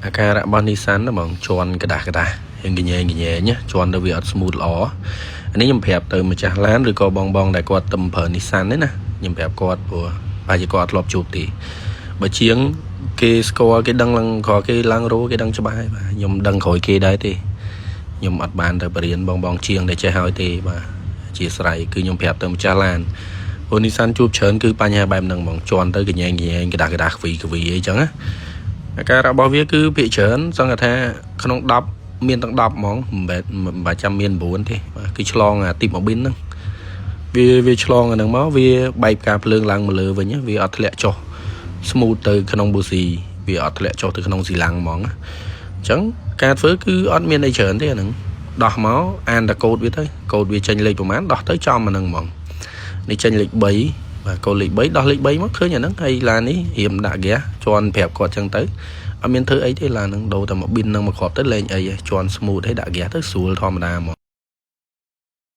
អាការៈរបស់ Nissan ណាបងជន់ក្តាស់ក្តាស់រៀងកញែងកញែងណាជន់ទៅវាអត់ smooth ល្អអានេះខ្ញុំប្រាប់ទៅម្ចាស់ឡានឬក៏បងបងដែលគាត់ទំប្រើ Nissan នេះណាខ្ញុំប្រាប់គាត់ព្រោះប្រហែលជាគាត់អត់ធ្លាប់ជួបទេបើជាងគេស្គាល់គេដឹងឡើងក្រគេឡើងរោគេដឹងច្បាស់ហើយបាទខ្ញុំដឹងក្រោយគេដែរទេខ្ញុំអត់បានទៅបរៀនបងបងជាងដែលចេះហើយទេបាទជាស្រ័យគឺខ្ញុំប្រាប់ទៅម្ចាស់ឡានព្រោះ Nissan ជួបច្រើនគឺបញ្ហាបែបហ្នឹងហ្មងជន់ទៅកញែងកញែងក្តាស់ក្តាស់ខ្វីខ្វីអីចឹងណា អាការរបស់វាគឺភាគច្រើនសង្កថាក្នុង10មានទាំង10ហ្មងមិនមែនមិនបាច់ចាំមាន9ទេបាទគឺឆ្លងអាទីបម៉ូប៊ីនហ្នឹងវាវាឆ្លងអាហ្នឹងមកវាបែកផ្កាភ្លើងឡើងមកលើវិញវាអត់ធ្លាក់ចុះ smooth ទៅក្នុងប៊ូស៊ីវាអត់ធ្លាក់ចុះទៅក្នុងស៊ីឡាំងហ្មងណាអញ្ចឹងការធ្វើគឺអត់មានអីច្រើនទេអាហ្នឹងដោះមកអានតែកូដវាទៅកូដវាចេញលេខប្រហែលដោះទៅចំអាហ្នឹងហ្មងនេះចេញលេខ3បាទកូដលេខ3ដោះលេខ3មកឃើញអាហ្នឹងហើយឡាននេះរៀមដាក់ហ្គាសជន់ប្រាប់គាត់ចឹងទៅអត់មានធ្វើអីទេឡានហ្នឹងដូរតែមកប៊ីនហ្នឹងមកគ្រាប់ទៅលេងអីជាន់ smooth ហើយដាក់ហ្គាសទៅស្រួលធម្មតាហ្មង។